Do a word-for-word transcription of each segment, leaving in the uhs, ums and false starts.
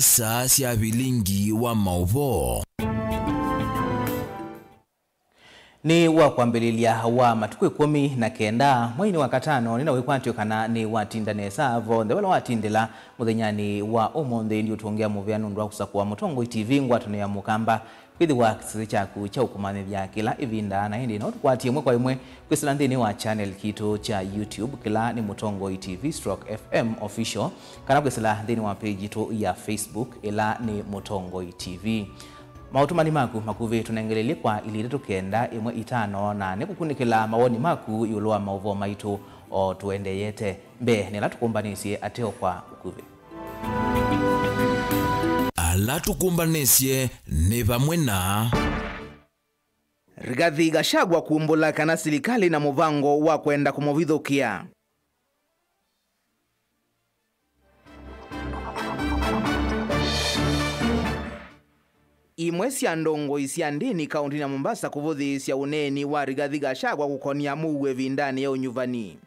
Saa sya vilingi wa maũvoo. Nĩ wa kwambĩlĩlya wa matukũ ĩkũmi na kenda, mweinĩ wa katano, nĩna wĩkwatyo kana nĩwatinda nesa vonthe vala watindĩla mũthenyanĩ wa ũmũnthĩ. Ndiũtũngĩa mũvea nũndũ wa kũsakũa Mũtongoi T V, ngwatanĩo ya Mũkamba, kwĩthĩwa kĩsese kyaku kya ũkũmanyĩthya kĩla ĩvinda, na ĩndĩ no tũkwatie ĩmwe kwa ĩmwe kwĩsĩla nthĩnĩ wa channel kitũ kya YouTube, kĩla nĩ Mũtongoi T V stroke F M Official, kana kwĩsĩla nthĩnĩ wa page yitũ ya Facebook, ĩla nĩ Mũtongoi T V. Maũtũmani maku makuvĩ tũnengelelye kwa ilĩ itatũ kenda ĩmwe itano, na nĩ kũkunĩkĩla mawoni maku ĩũlũ wa maũvoo maitũ o tũendeeyete. Mbee, nĩ ala tũkũmbanĩsye ateo kwa ũkuvĩ. Ala tũkũmbanĩsye nĩ vamwe na Rigathi Gachagua kumbũla kana silikalĩ na mũvango wa kwenda kũmũvithũkĩa. Imwe sya ndongoi sya ndĩni kaũntĩnĩ ya Mombasa kũvũthĩĩsya ũneeni wa Rigathi Gachagua kũkonia mũuo ĩvindanĩ ya ũnyuvani.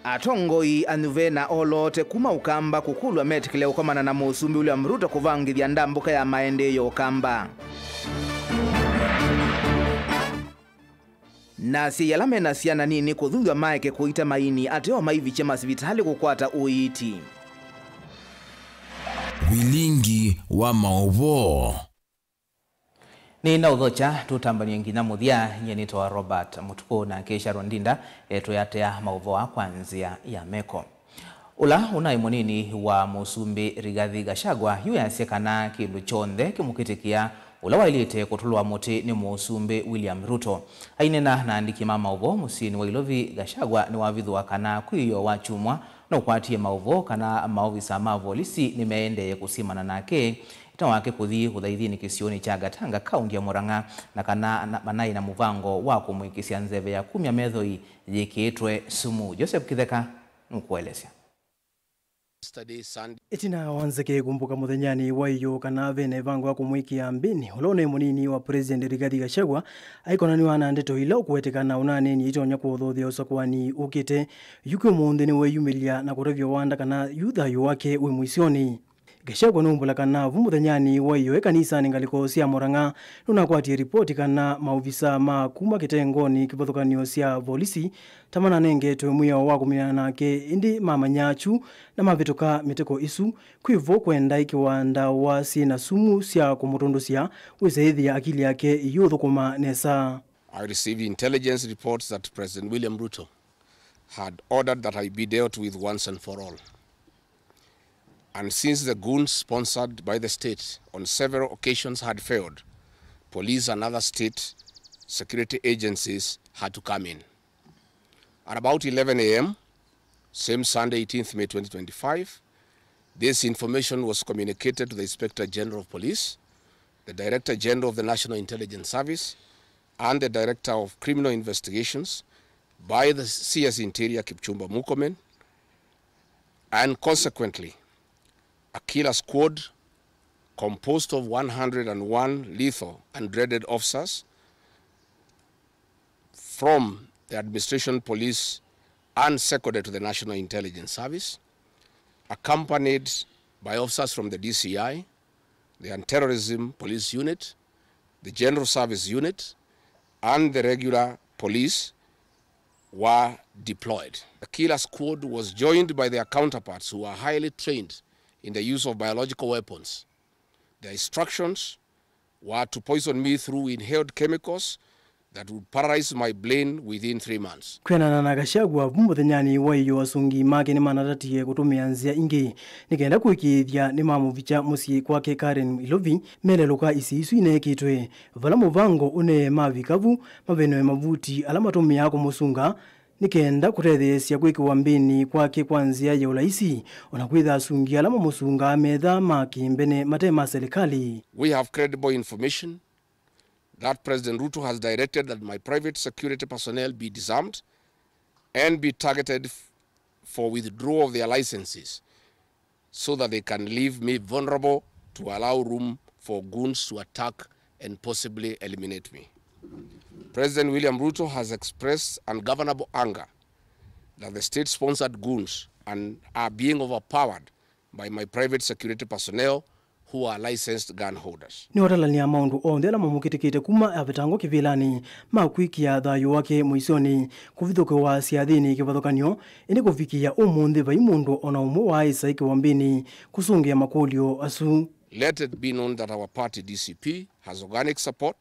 Atongoi anyuve na oloote kuma Ũkamba kũkũlw'a metĩkĩle ũkomana na Mũsumbĩ William Ruto kũvangĩthya ndambũka ya maendeeo ya Ũkamba. Na asyai ala mena syana nini kũthuthw'a maeke kũita maini ateo maivikye masivitalĩ kũkwata ũiiti. Vilingi wa maũvoo. Nĩ na ũthokya tũtambanie nginya mũthya. Nyie nĩtawa Robert Mũtukũ, nake Sharon Ndinda etũyatea maũvoo kwa nzĩa ya meko. Ũla ũnaĩ mũnini wa Mũsumbĩ Rigathi Gachagua yu easya kana kĩndũ kyonthe kĩmũkĩtĩkĩa ũla waĩlĩte kũtũlwa mũtĩ nĩ Mũsumbĩ William Ruto. Aineena na andĩki ma maũvoo mũsyĩnĩ wa Ilovi, Gachagua nĩwavithũa kana kwĩ ĩoo wa kyumwa nũkwatie maũvoo kana maovisa ma volisi nĩmeendee kũsimana nake ĩtina wake kũthi ũthaithinĩ kĩsionĩ kya Gatanga, kaũnti ya Murang'a, na kana na- manaĩ na mũvango wa kũmwĩkĩsya nzeve ya kumya methoi yĩkĩĩtwe sumu. Joseph Kĩtheka nũkũelesya. Yesterday, Sunday. Ĩtina wa nzeke kũmbũka mũthenyanĩ wa ĩyoo kana ve na ĩvango ya kũmwĩkĩa mbĩnĩ, ũla ũnaĩ mũnini wa President Rigathi Gachagua aikonanĩwa na ndeto ila ũkũetĩkana ũnaneenie itonya kũthothea ũsakũani ũkĩte. Yu kwĩ ũmũnthĩ nĩweeyumĩlya na kũtavya wanda kana yu thayũ wake wĩ mũisyonĩ. Gachagua nũmbũla kana vu mũthenyanĩ wa ĩyoo e kanisanĩ ngalĩko sya Murang'a, nũnakwatie ripoti kana maovisa ma kuma kĩtengonĩ kĩvathũkany'o sya volisi ta mananengetwe mwĩao wa kũminana nake, ĩndĩ mamanya kyu na mavĩtũka mĩteko ĩsu. Kwĩ vo kwendaĩkĩwa ndawa syĩ na sumu sya kũmũtũndũsya wĩse ĩthĩa akili yake ĩyũthũkũma nesa. I received intelligence reports that President William Ruto had ordered that I be dealt with once and for all. And since the goons sponsored by the state on several occasions had failed, police and other state security agencies had to come in. At about eleven a m, same Sunday, eighteenth May twenty twenty-five, this information was communicated to the Inspector General of Police, the Director General of the National Intelligence Service, and the Director of Criminal Investigations by the C S Interior, Kipchumba Murkomen, and consequently, a killer squad composed of one hundred and one lethal and dreaded officers from the administration police and seconded to the National Intelligence Service, accompanied by officers from the D C I, the Anti-Terrorism Police Unit, the General Service Unit, and the regular police were deployed. The killer squad was joined by their counterparts who are highly trained in the use of biological weapons. Their instructions were to poison me through inhaled chemicals that would paralyze my brain within three months. Kwĩanana na Gachagua, vu mũthenyanĩ wa ĩyoo, asungi make nĩmanatatie kũtũmĩa nzĩa ingĩ nĩ kenda kũĩkĩĩthya nĩmamũvikya mũsyĩ kwake Karen Ilovi, melelũka isĩ isu ineekĩtwe. Vala mũvango ũnee mavika vu, mavenwe mavuti ala matũmĩaa kũmũsunga, nĩ kenda kũtetheesya kwĩkĩwa mbĩnĩ kwake kwa nzĩa ya ũlaisi, o na kwĩtha asungi ala mamũsungaa metha ma kĩmbene mate ma silikalĩ. We have credible information that President Ruto has directed that my private security personnel be disarmed and be targeted f- for withdrawal of their licenses so that they can leave me vulnerable to allow room for goons to attack and possibly eliminate me. President William Ruto has expressed ungovernable anger that the state-sponsored goons and are being overpowered by my private security personnel who are licensed gun holders. Nĩwatalany'a maũndũ onthe ala mamũkĩtĩkĩte kuma avetangwa kĩvĩlanĩ ma kwĩkĩa thayũ wake mũisyonĩ kũvithũkĩwa syathĩnĩ kĩvathũkany'o, ĩndĩ kũvikĩĩa ũmũnthĩ vai mũndũ o na ũmwe waaĩsa ĩkĩwa mbĩnĩ kũsũngĩa makũlyo asu. Let it be known that our party D C P has organic support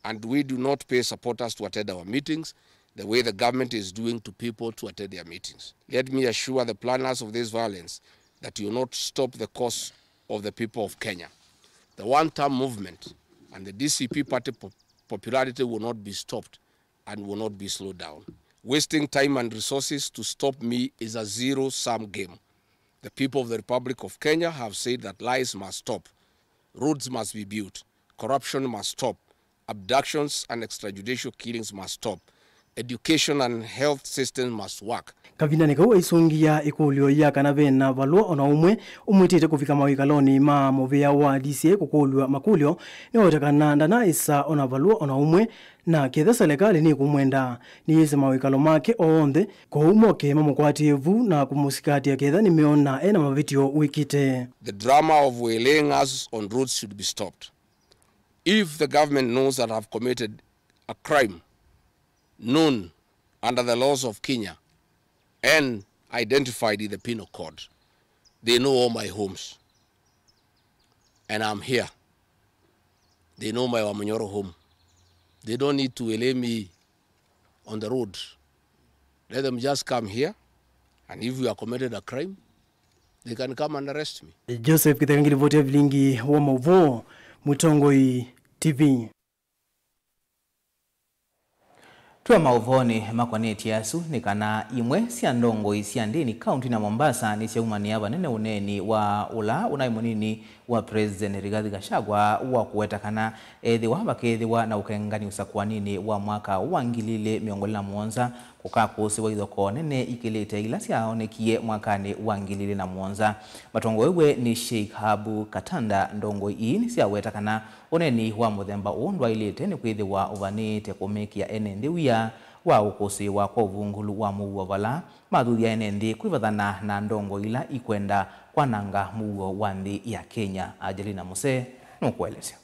and we do not pay supporters to attend our meetings the way the government is doing to people to attend their meetings. Let me assure the planners of this violence that you will not stop the cause of the people of Kenya. The one-term movement and the D C P party po- popularity will not be stopped and will not be slowed down. Wasting time and resources to stop me is a zero-sum game. The people of the Republic of Kenya have said that lies must stop, roads must be built, corruption must stop, abductions and extrajudicial killings must stop, education and health systems must work. Kavindanĩ kau aisũngĩa ĩkũlyo ya kana ve na valũa o na ũmwe ũmwĩtĩte kũvika mawĩkalonĩ ma mũvĩa wa D C I kũkũlw'a makũlyo, nĩwaweta kana ndanaĩsa o na valũa o na ũmwe, na ketha selekalĩ nĩkũmwenda, nĩyĩse mawĩkalo make onthe, kwoou moke mamũkwatĩe vu na kũmũsikatĩa ketha nĩmeona e na mavĩtyo wĩkĩte. The drama of waylaying us on roads should be stopped. If the government knows that I've committed a crime known under the laws of Kenya and identified in the Penal Code, they know all my homes. And I'm here. They know my Wamunyoro home. They don't need to waylay me on the road. Let them just come here, and if we have committed a crime, they can come and arrest me. Joseph Kithenga, ngilivoti ya vilingi wa mauvoo, Mũtongoi T V. Twĩ maũvoonĩ makwanĩtye asu nĩ kana imwe sya ndongoi sya ndĩni kauntinĩ ya Mombasa nĩsyaumanĩa vanene ũneeni wa ũla ũnaĩ mũnini wa President Rigathi Gachagua wa kũweta kana ethĩwa vakethĩwa na ũkengani ũsakũaninĩ wa mwaka wa ngili ilĩ mĩongo ĩlĩ na mũonza, kũkakũsĩwa ithokoo nene ikĩlĩte ila syaonekie mwakanĩ wa ngili ilĩ na mũonza. Matongoew'e nĩ Sheikh Abu Katanda, ndongoi ii nĩsyaweta kana ũneeni wa mũthemba ũũ ndwaĩlĩte nĩkwĩthĩwa ũvanĩĩte kũmekĩa ene nthĩ wia wa ũkũsĩĩwa kwa ũvungũlu wa mũuo vala mathuthya ene nthĩ kwĩvathana na ndongoi ila ikwenda kwananga mũuo wa nthĩ ya Kenya. Angelina Musee nũkũelesya.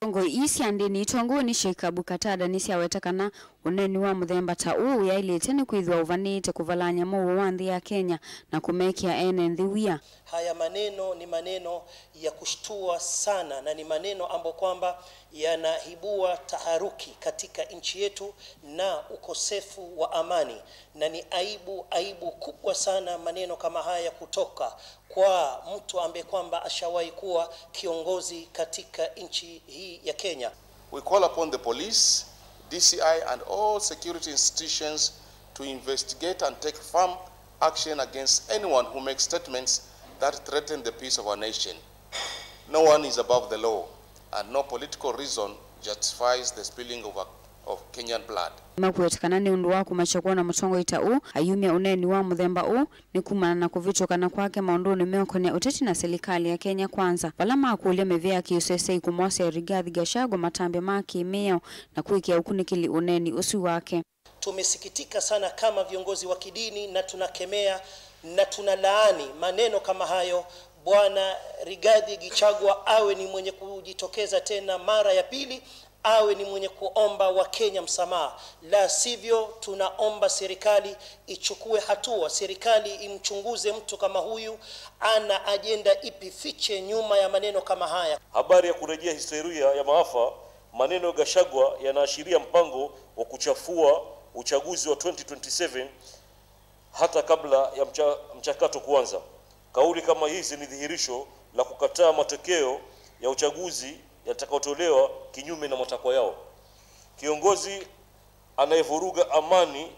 Ndongoi ii sya ndĩni itongoew'e nĩ Sheikh Abu Katada nĩsyaweta kana ũneeni wa mũthemba ta ũũ ũyaĩlĩte nĩkwĩthĩwa ũvanĩĩte kũvalany'a mũuo wa nthĩ ya Kenya na kũmekĩa ene nthĩ wia. Haya maneno ni maneno ya kushtua sana na ni maneno ambayo kwamba yanaibua taharuki katika nchi yetu na ukosefu wa amani, na ni aibu, aibu kubwa sana maneno kama haya kutoka kwa mtu ambaye kwamba ashawahi kuwa kiongozi katika nchi hii ya Kenya. We call upon the police, D C I and all security institutions to investigate and take firm action against anyone who makes statements that threaten the peace of our nation. No one is above the law and no political reason justifies the spilling of, a, of Kenyan blood. Makwete kana nĩ ũndũ wa kũmakya kwona mũtongoi ta ũũ ayumya ũneeni wa mũthemba ũũ nĩ kumana na kũvĩtũkana kwake maũndũnĩ meũkonĩa ũteti na silikalĩ ya Kenya Kwanza, vala makũlya mĩvĩa ya kĩũseseĩ kũmwasya Rigathi Gachagua matambya ma kĩmĩao na kwĩkĩa ũkunĩkĩli ũneeni ũsu wake. Tumesikitika sana kama viongozi wa kidini na tunakemea na tunalaani maneno kama hayo. Bwana Rigathi Gachagua awe ni mwenye kujitokeza tena mara ya pili, awe ni mwenye kuomba Wakenya msamaha. La sivyo, tunaomba serikali ichukue hatua, serikali imchunguze mtu kama huyu, ana ajenda ipi fiche nyuma ya maneno kama haya. Habari ya kurejea historia ya maafa, maneno ya Gachagua yanaashiria mpango wa kuchafua uchaguzi wa twenty twenty-seven hata kabla ya mcha-, mchakato kuanza. Kauli kama hizi ni dhihirisho la kukataa matokeo ya uchaguzi yatakayotolewa kinyume na matakwa yao. Kiongozi anayevuruga amani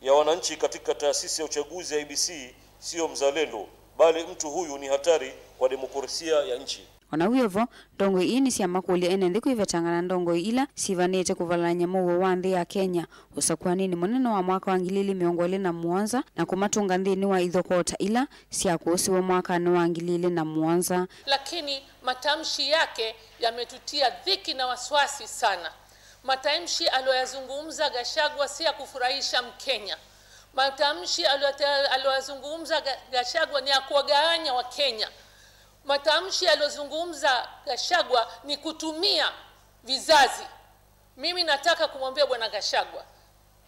ya wananchi katika taasisi ya uchaguzi ya I E B C sio mzalendo, bali mtu huyu ni hatari kwa demokrasia ya nchi. O na wĩ o vo, ndongoi ii nĩsyamakũlya ene nthĩ kwĩvetangana na ndongoi ila sivanĩte kũvalany'a mũuo wa nthĩ ya Kenya ũsakũaninĩ mũnene wa mwaka wa ngili ilĩ mĩongo ĩlĩ na mũonza na kũmatũnga nthĩnĩ wa ithokoo ta ila syakũsĩwe mwakanĩ wa ngili ilĩ na mũonza. Lakini matamshi yake yametutia dhiki na wasiwasi sana. Matamshi aliyoyazungumza Gachagua si ya kufurahisha Mkenya. Matamshi aliyote-, aliyoyazungumza Ga-, Gachagua ni ya kuwagawanya Wakenya. Matamshi aliyozungumza Gachagua ni kutumia vizazi. Mimi nataka kumwambia Bwana Gachagua,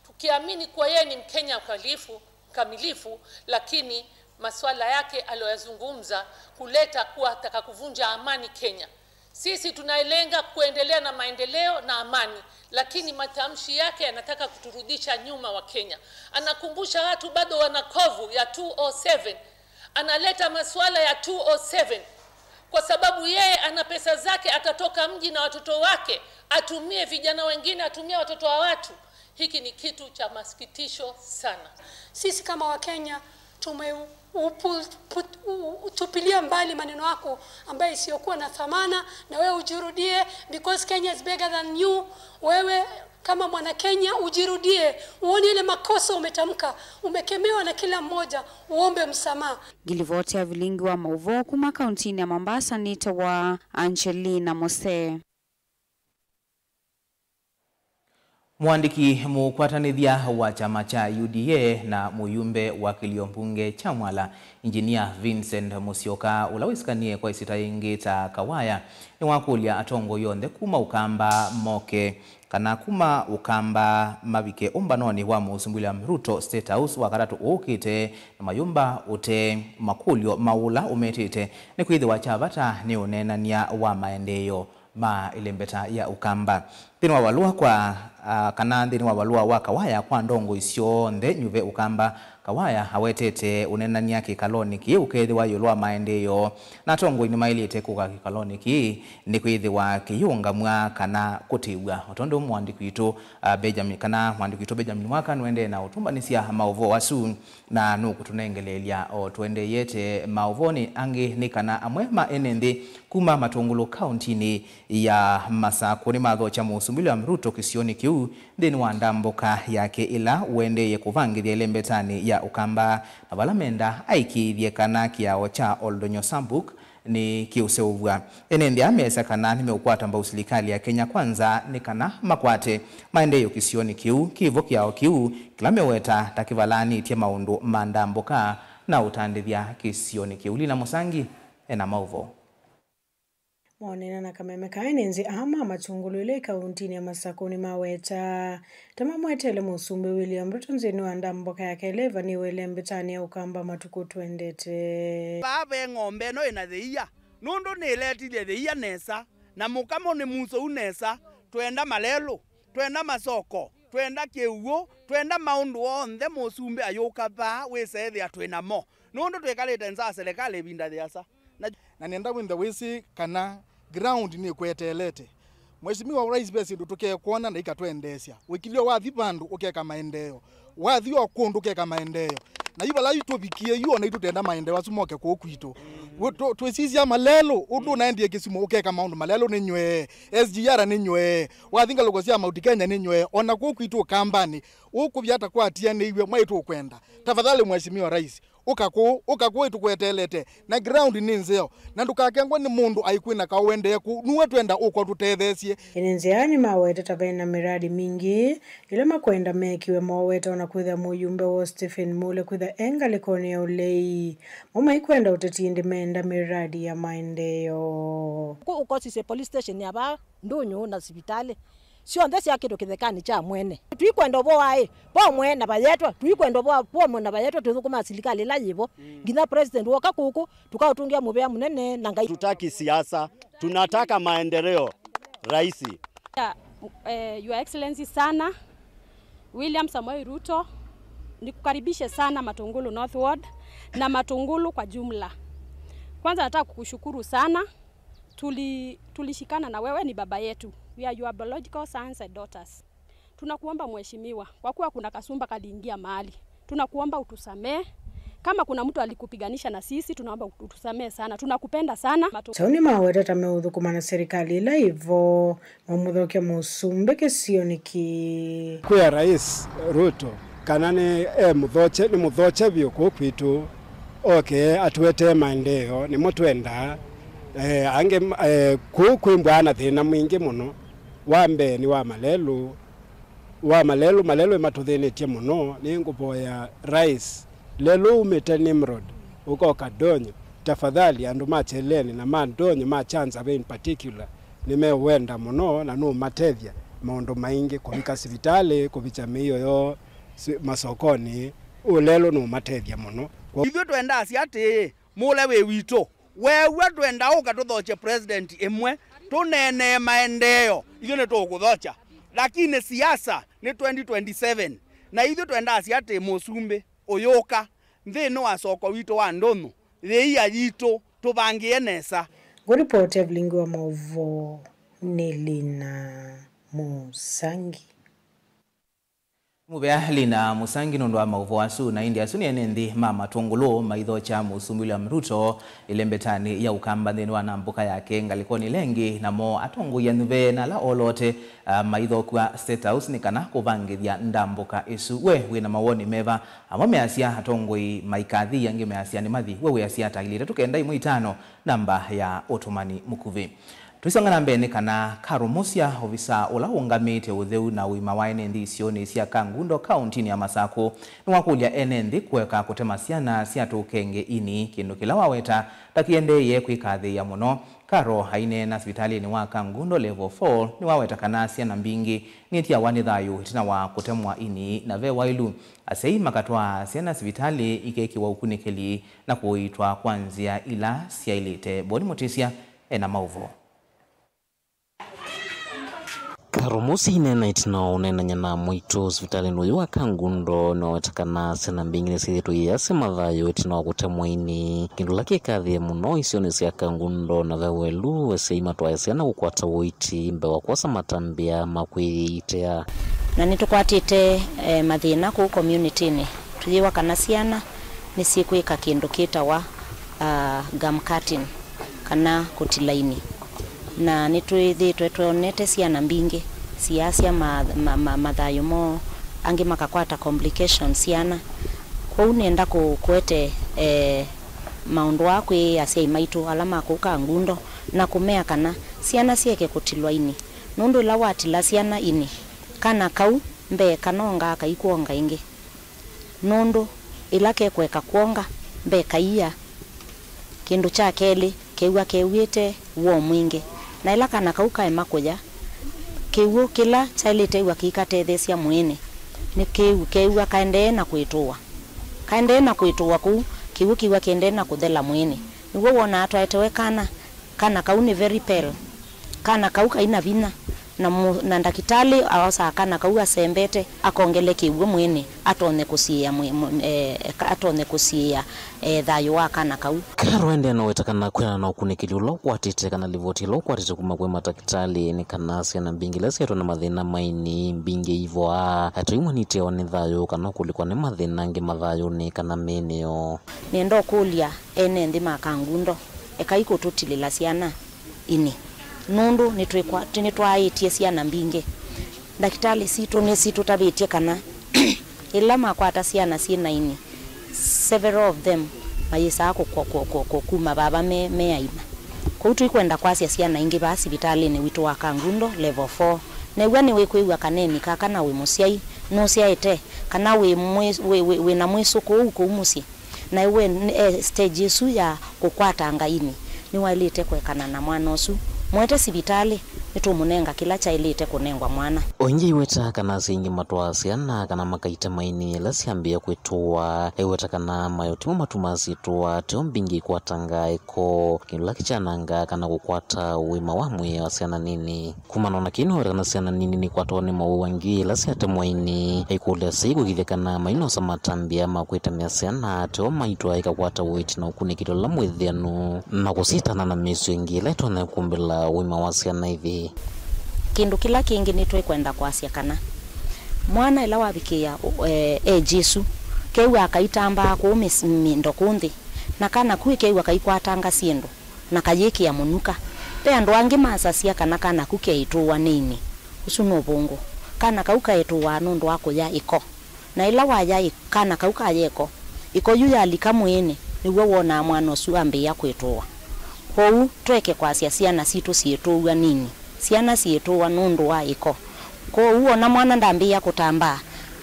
tukiamini kuwa yeye ni Mkenya mkamilifu, mkamilifu, lakini masuala yake aliyoyazungumza kuleta kuwa ataka kuvunja amani Kenya. Sisi tunalenga kuendelea na maendeleo na amani, lakini matamshi yake yanataka kuturudisha nyuma wa Kenya. Anakumbusha watu bado wana kovu ya two oh seven. Analeta masuala ya two oh seven. Kwa sababu yeye ana pesa zake, atatoka mji na watoto wake, atumie vijana wengine, atumie watoto wa watu. Hiki ni kitu cha masikitisho sana. Sisi kama Wakenya tume upu-, put-, u-, utupilia mbali maneno yako ambayo isiyokuwa na thamana, na wewe ujirudie, because Kenya is bigger than you. Wewe kama mwana Kenya ujirudie, uone ile makosa umetamka, umekemewa na kila mmoja, uombe msamaha. Ngilivoti ya vilingi wa mauvoo kuma kaunti-inĩ ya Mombasa nĩtawa Angelina Mose. Mũandĩki mũkwatanĩthya wa kyama kya U D A na mũyumbe wa kĩlio mbunge kya Mwala, Engineer Vincent Musyoka, ũla wĩsĩkanĩe kwa ĩsyĩtwa yĩngĩ ta Kawaya, nĩwakũlya atongoi onthe kuma Ũkamba moke, kana kuma Ũkamba mavike ũmbanonĩ wa Mũsumbĩ William Ruto State House Wakatatũ ũũkĩte, na mayũmba ũtee makũlyo ma ũla ũmetĩte, nĩkwĩthĩwa kya vata nĩ ũneenany'a wa maendeeo ma ĩlembeta ya Ũkamba. Nthĩnĩ wa valũa kwa, ah, kana nthĩnĩ wa valũa wa Kawaya kwa ndongoi syonthe nyuve Ũkamba, Kawaya awetete ũneenany'a kĩkalonĩ kĩĩ ũkethĩwa ĩũlũ wa maendeeo, na atongoi nĩmaĩlĩte kũka kĩkalonĩ kĩĩ nĩkwĩthĩwa kĩyĩũngamw'a kana kũtĩw'a. O tondũ mũandĩki witũ, ah, Benjamin, kana mũandĩki witũ Benjamin Mwaka nũendee na ũtũmbanĩsya maũvoo asu, na nũkũtũnengeleelya o tũendeeyete maũvoonĩ angĩ, nĩ kana amwe ma ene nthĩ kuma Matũngũlũ kauntinĩ ya Masakũ nĩmathokya Mũsumbĩ William Ruto kĩsionĩ kĩu nthĩnĩ wa ndambũka yake ĩla ũendeeye kũvangĩthya ĩlembetanĩ ya Ũkamba, na vala menda aĩkĩĩthye kana kĩao kya Oldonyo Sambuk nĩ kĩũseũvw'a. Ene nthĩ aa measya kana nĩmeũkwata mbau silikalĩ ya Kenya Kwanza nĩ kana makwate maendeeo kĩsionĩ kĩu, kĩvo kĩao kĩu kĩla meweta ta kĩvalaanĩtye maũndũ ma ndambũka na ũtandĩthya kĩsionĩ kĩu. Lina Mũsangi ena maũvoo. Moneena na kameme ka ene nthĩ aa ma Matũngũlũ ĩla ĩ kauntinĩ ya Masakũ nĩmaweta ta mamweteele Mũsumbĩ William Ruto nthĩnĩ wa ndambũka yake ĩla ĩvanĩĩwe ĩlembetanĩ ya Ũkamba matukũ twendete. Vaa ve ng'ombe ĩno ĩna thĩia, nũndũ nĩĩletilye thĩia nesa, na mũkamo nĩ musũu nesa. Twenda malelũ, twenda masoko, twenda kĩw'ũ, twenda maũndũ onthe Mũsumbĩ ayũka vaa wĩse ethĩa twĩ namo, nũndũ twĩkalĩte nza ya selekalĩ ĩvinda yĩasa. Na, na nenda wĩnthe wĩsĩ kana ground nĩkweteelete. Mheshimiwa Rais, ve syĩndũ tũkekwona na ikatwendeesya. Wĩkilio wathi vandũ ũkeka maendeeo. Wathi o kũndũ ũkeka maendeeo. Na yu vala yu tũvikie yu, ona itũ tenda maendeeo asu moke kũũ kwitũ. Wĩ-, tũ-, twĩsisya malelũ, ũndũ ũnaendie Kisumu ũkeka maũndũ malelũ nĩ nywee. S G R nĩ nywee. Wathi ngalũko sya Mount Kenya nĩ nywee. Ona kũũ kwitũ Ũkambanĩ, ũkũvya ata kwatianĩiw'e, mwaĩ tũkwenda. Tafadhali Mheshimiwa Rais, ũka kũũ, ũka kũũ ĩtũkweteelete, na ground nĩ nzeo, na ndũkakengwe nĩ mũndũ aikwĩna kaũ ũendee kũũ, nue twenda ũka ũtũtetheesye. Ene nzĩa nĩmaweta ta vena miradi mingĩ ĩla makwenda mekiwe mowete, ona kwĩthĩa mũyumbe woo Stephen Mule kwĩthĩa e ngalĩkonĩ ya ũlei. Mo maikwenda ũteti ĩndĩ meenda miradi ya maendeeo. Kũ ũkosisye police station ya vaa ndũnyũ na sivitalĩ. Syonthe syakĩtwe kĩthekanĩ kya mwene. Tũikwenda ũvoo aĩ, vomwe na vayetwa, tũikwenda ũvoo vomwe na vayetwa, twĩthũkũmaa silikalĩ ĩla yĩvo. Nginya president woka kũkũ, tũkaũtũngĩa mũvea mũnene na Ngai. Tutaki siasa, tunataka maendeleo, Raisi. Ya, eh, Your Excellency sana, William Samoei Ruto, nikukaribishe sana Matungulu North Ward na Matungulu kwa jumla. Kwanza nataka kukushukuru sana. Tuli-, tulishikana na wewe, ni baba yetu. We are your biological sons and daughters. Tunakuomba mheshimiwa, kwa kuwa kuna kasumba kaliingia mahali. Tunakuomba utusamee. Kama kuna mtu alikupiganisha na sisi, tunaomba utusamee sana. Tunakupenda sana. Kyaũ nĩmaweta ta meũthũkũma na serikali ĩla ĩvo, mamũthokya mũsumbĩ kĩsionĩ kĩĩ. Kwĩa Rais Ruto kana nĩ e mũthokye, nĩ mũthokye vyũ kũũ kwitũ, oke atũetee maendeeo, nĩmo twendaa. Eh, angĩ, eh, kũu kwĩmbwaa na thĩna mwingĩ mũno. Wa mbee nĩ wa malelũ, Wa malelũ, malelũ ĩmatũthĩnĩtye mũno. Nĩngũvoya Rais, lelũ umĩte Nimrod ũkoka Ndonyo, tafadhali andũ ma Cheleni na ma Ndonyo, ma Chanza Bay in particular, nĩmeũwenda mũno na nũũmatethya maũndũ maingĩ, kũvika sivitalĩ, kũvikya mĩio yoo si- masokonĩ. Ũũ lelũ nũũmatethya mũno. Ithyĩ twendaa sya atĩĩ, mũle wĩ witũ. Weew'a twenda ũka tũthokye president ĩmwe, tũneenee maendeeo, ithyĩ nĩtũũkũthokya. Lakini siasa nĩ twenty twenty-seven, na ithyĩ twendaa sya atĩ mũsumbĩ ũyũka nthĩnĩ wa soko witũ wa Ndũnyũ, yĩia yitũ, tũvangĩe nesa. Ngũlipoti Evelyn wa maũvoo nĩ Lina Mũsangi. Mũvea Lina Mũsangi nũndũ wa maũvoo asu, na ĩndĩ asu nĩ ene nthĩ ma Matũngũlũ maithokya Mũsumbĩ William Ruto ĩlembetanĩ ya Ũkamba nthĩnĩ wa nambũka yake ngalĩkonĩ ĩla ĩngĩ, namo atongoi anyuve na ala olote, ah, maithokw'a State House nĩ kana kũvangĩthya ndambũka ĩsu. We wĩ na mawoni meva? Amwe measya atongoi maikathi, angĩ measya nĩmathi. We wĩasya ata? Ilĩ itatũ kenda ĩmwe itano, namba ya ũtũmani mũkuvĩ. Tũisonga na mbee nĩ kana Karo Musya, ovisa ũla ũũngamĩte ũtheu na ũima wa ene nthĩ isionĩ sya Kangundo kaũntinĩ ya Masakũ, nĩwakũlya ene nthĩ kũeka kũtema syana sya tũkenge ini, kĩndũ kĩla waweta ta kĩendeeie kwĩkathĩĩa mũno. Karo aineena sivitalĩnĩ wa Kangundo Level four, nĩwaweta kana syana mbingĩ nĩitiawa nĩ thayũ ĩtina wa kũtemwa ini, na ve waĩlu asyai makatwaa syana sivitalĩ ikekĩwa ũkunĩkĩli na kũiitwa kwa nzĩa ila syaĩlĩte. Boni Mũtĩsya ena maũvoo. Karo Musya aineena ĩtina wa ũneenany'a na amwaitũ sivitalĩnĩ ũyũ wa Kangundo, nĩwaweta kana syana mbingĩ nĩsyĩthĩĩtwe iyasya mathayũ ĩtina wa kũtemwa ini, kĩndũ kĩla kĩkathĩe mũno isionĩ sya Kangundo, na ve waĩlu asyai matwae syana kũkwata ũiiti mbee wa kwosa matambya ma kwĩyĩitea. Na nĩtũkwatĩte, eh, mathĩna kũu community-nĩ. Tũyĩwa kana syana nĩsyĩkwĩka kĩndũ kĩtawa, ah, gum cutting, kana kũtila ini. Na nĩtwĩthĩĩtwe twonete syana mbingĩ siasya ma, ma, ma, mathayũ moo, angĩ makakwata complications syana. Kwoou nĩenda kũ-, kũete, eh, maũndũ aa kwĩ asyai maitũ ala ma kũu Kangundo, na kũmea kana syana syeke kũtilwa ini, nũndũ ĩla watila syana ini, kana kau mbee kanongaa kaikwonga ĩngĩ. Nũndũ ĩla kekũeka kwonga, mbee kaia. Kĩndũ kya kelĩ, kew'a kew'ĩte woo mwingĩ. Na ĩla kana kau kaema kũya, kĩw'ũ kĩla kyaĩlĩte ĩw'a kĩikatetheesya mwĩĩnĩ, nĩ kĩw'ũ kew'a kaendee na kwĩtũũa. Kaendee na kwĩtũũa kũu, kĩw'ũ kĩw'a kĩendee na kũthela mwĩĩnĩ. Nĩw'o wonaa twaetewe kana, kana kau nĩ very pale. Kana kau kaina vinya, na, mu, na ndakĩtalĩ aosaa kana kau asembete, akongele kĩw'ũ mwĩĩnĩ, atonye kũsiĩĩa mwĩ, mw, e, ka, atonye kũsiĩĩa, e, thayũ wa kana kau. Karo aendee na weta kana kwĩana na ũkunĩkĩli ũla ũkwatĩte kana livoti ĩla ũkwatĩte kuma kwĩ matakĩtalĩ nĩ kana syana mbingĩ ila syaetwe na mathĩna ma ini mbingĩ ivoaa, atĩ imwe niteawa nĩ thayũ kana ũkũlĩkwa nĩ mathĩna angĩ mathayũnĩ kana mĩĩnĩ yoo. Nĩenda ũkũlya ene nthĩ ma Kangundo, ekai kũtũtilĩla syana ini, nũndũ nĩtwĩkwa-, nĩtwaaĩtye syana mbingĩ. Ndakĩtalĩ sitũ nĩsitũtavĩtye kana ĩla makwata syana syĩ na ini, several of them mayĩsaa kũkwa-, kũ-, kũ-, kũ-, kuma vava me, me aima. Kwoou tũikwenda kwasya syana ingĩ vaa sivitalĩnĩ witũ wa Kangundo Level four. New'a nĩwĩkwĩw'a kaneni kaka na wĩ mũsyai, nũsyaĩte, kana wĩ mwĩ-, wĩ, wĩ, wĩ na mwĩsũkũũ kũu mũsyĩ. Na we, e stage ĩsu ya kũkwatanga ini, nĩwaĩlĩte kũekana na mwana ũsu. Mwete sivitalĩ, nĩtũmũnenga kĩla kyaĩlĩte kũnengwa mwana. O ĩngĩ aiweta kana asyai aingĩ matwaa syana kana makaitema ini ĩla syambĩĩa kwĩtũũa. Aiweta kana mayũ timo matumaa syĩtũũa, teo mbingĩ ikwatangaa ĩko, kĩndũ kĩla kĩkyanangaa kana kũkwata ũima wa mwĩĩ wa syana nini. Kumana na kĩu, nĩwaweta kana syana nini nĩikwatawa nĩ mawau angĩ ĩla syatemwa ini. Aikũlya asyai kũkĩthya kana mainosa matambya ma kwĩtanĩa syana, teo maitwaa ikakwata ũiiti na ũkunĩkĩli ũla mwĩthĩanu, na kũsyĩtana na mĩisyo ĩngĩ ĩla ĩtonya kũmbĩla ũima wa syana ithi. Kĩndũ kĩla kĩngĩ nĩtwĩkwenda kwasya kana mwana ĩla wavikĩĩa, e, age ĩsu, kew'aa kaitambaa kũu mĩs-, mĩndo kũu nthĩ, na kana ku ĩkew'a kaikwatanga syĩndũ, na kayĩkĩa mũnuka. Ve andũ angĩ masasya kana kana ku keĩtũũa nĩ ini. Ũsu nĩ ũvũngũ. Kana kau kaĩtũũaa nũndũ wa kũya ĩko. Na ĩla waya ĩ-, kana kau kaya ĩko, ĩko yu yalika mwĩĩnĩ, nĩw'o wonaa mwana ũsu ambĩĩa kwĩtũũa. Kwoou, tũeke kwasya syana sitũ syĩtũũw'a nĩ ini. Syana syĩtũũa nũndũ wa ĩko. Kwoou ona mwana ndambĩĩa kũtambaa.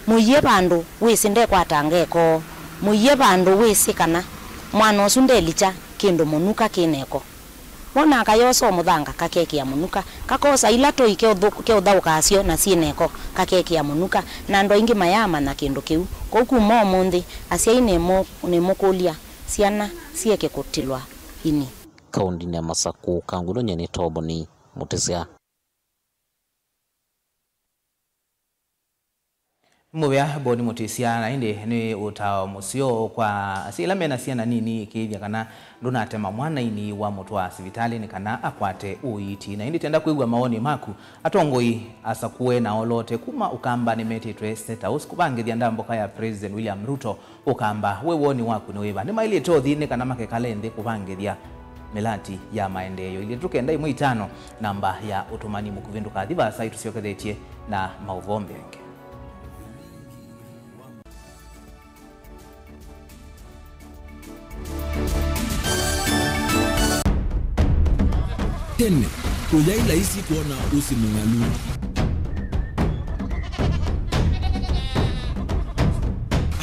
Mũie vandũ wĩsĩ ndekwataa ngekoo. Mũie vandũ wĩsĩ kana mwana ũsu ndelikya kĩndũ mũnuka kĩ neko. Wona kayosa o mũthanga kakekĩa mũnuka, kakosa ila toi keũthũ-, keũthaũkaa syo na syĩ neko kakekĩa mũnuka, na andũ aingĩ mayaamanya kĩndũ kĩu. Kwoou kuma ũmũnthĩ, asyai nĩmũ-, nĩmũkũlya syana syeke kũtilwa ini. Kaũndĩnĩ ya Masakũ, Kangulonye nĩ Toboni Mũtĩsya. Nĩ mũvea Boni Mũtĩsya, na ĩndĩ nĩ ũtao mũseo kwa asyai ala mena syana nini, ĩkĩĩthya kana ndũnatema mwana ini wamũtwaa sivitalĩ nĩ kana akwate ũiiti. Na ĩndĩ twenda kwĩw'a mawoni maku. Atongoi asakũe na oloote kuma Ũkamba nĩmetĩtwe State House kũvangĩthya ndambũka ya President William Ruto Ũkamba, we woni waku nĩ wĩva? Nĩmaĩlĩte ũthi nĩ kana makekale nthĩ kũvangĩthya mĩlati ya maendeeo? Ilĩ tũkenda ĩmwe itano, namba ya ũtũmani mũkuvĩ. Ndũkathi vaasa, ĩtũsyokethetye na maũvoo mbee. Tene, kũyaĩ laisi kwona ũsĩ mũng'alu.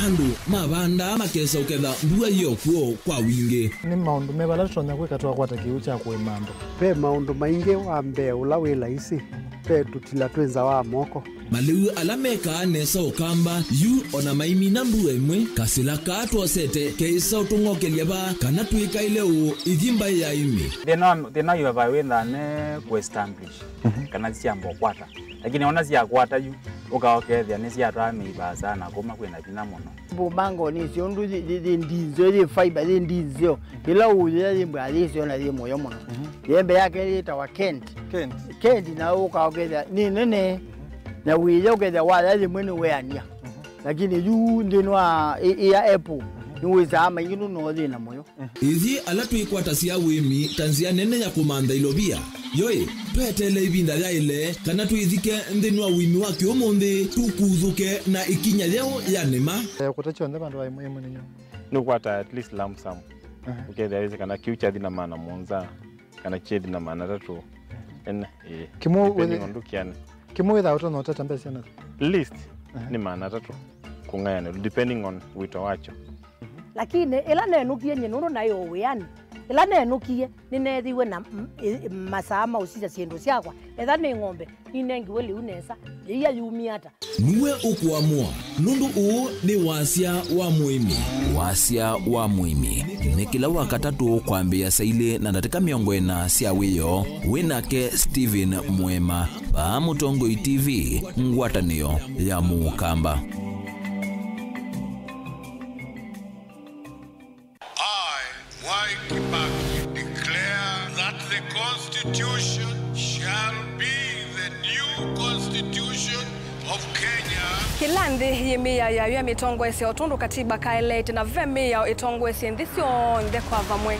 Andũ mavandaa makesa ũketha mbua yĩ o kw'o kwa wingĩ. Nĩ maũndũ meva ala tũtonya kwĩka twakwata kĩw'ũ kya kũĩma andũ? Ve maũndũ maingĩ. Wa mbee ũla wĩ laisi, ve tũtila twĩ nza wa moko. Malĩu ala mekaa nesa Ũkamba yu o na maimina mbua ĩmwe, kasĩla kaa twosete keĩsa ũtũng'okelya vaa kana twĩkaĩle ũũ ithi mbaĩ ya ĩmĩ. Thĩna wa, thĩna wa ivavaĩ wĩ nthane kũ establish, mhm, kana syamba ũkwata. Lakini ona syakwata yu, ũka ũkethĩa nĩsyatwaa mĩivaa sana, kuma kwĩna vinya mũno. Mbumbango nĩ syo ũndũ yĩ, yĩ, yĩ ndinzeo, yĩ fiber, yĩ ndinzeo. Ĩla ũyĩa yĩ mbwa yĩ syo na yĩ mũyo mũno. Mhm. Yembe yake yĩtawa Kent. Kent. Kent na ũka ũkethĩa nĩ nene. Na wĩya ũkethĩa waya yĩmwe nĩ weania. Mhm. Lakini yu nthĩnĩ wa ĩ, ĩ ya apple, mhm, nĩ wĩsaa maingĩ nũno thĩna mũyo. Ithyĩ ala twĩkwatasya ũĩmi ta nzĩa nene ya kũmantha ilovia, yoĩ, tweteele ĩvinda yaĩle kana twĩthike nthĩnĩ wa ũĩmi wa kĩũmũnthĩ, tũkuthũke na ĩkinya yeũ ya nĩma. Eh, kũta kyonthe vandũ va ĩmwe ĩmwe nĩ nyũmba. Nĩ ũkwata at least lump sum. Aha. Ũkethĩa wĩsĩ kana kĩu kyathi na maana mũonza, kana kyethi na maana atatũ. Ene, ĩĩ. Kĩmwe depending wĩthĩ-, on ndũkĩanĩ. Kĩmwe wĩthaa ũtonya ũtata mbesa na? Least, aha, nĩ maana atatũ kũng'ayanĩlwa, depending on wĩto wakyo. Lakini ĩla nenũkie nyie nũndũ naĩ o wĩanĩ, ĩla nenũkie nĩneethiwe na m-, ĩ-, masaa ma ũsisya syĩndũ syakwa. Etha nĩ ng'ombe, ninengiwe lĩu nesa, yĩia yumie ata? Nue ũkũamũa, nũndũ ũũ nĩ wasya wa mũĩmi. Wasya wa mũĩmi nĩ kĩla Wakatatũ kwambĩĩa saa ilĩ na ndatĩka mĩongo ĩna sya wĩoo. Wĩ nake Stephen Mwema, vaa Mũtongoi T V, ngwatanĩo ya Mũkamba. I, Mwai Kibaki, declare that the Constitution shall be the new Constitution of Kenya. Kĩla nthĩ yĩ mĩao yayo ya mĩtongoesya o tondũ katiba kaeleete, na ve mĩao ĩtongoesye nthĩ syonthe kwa vamwe.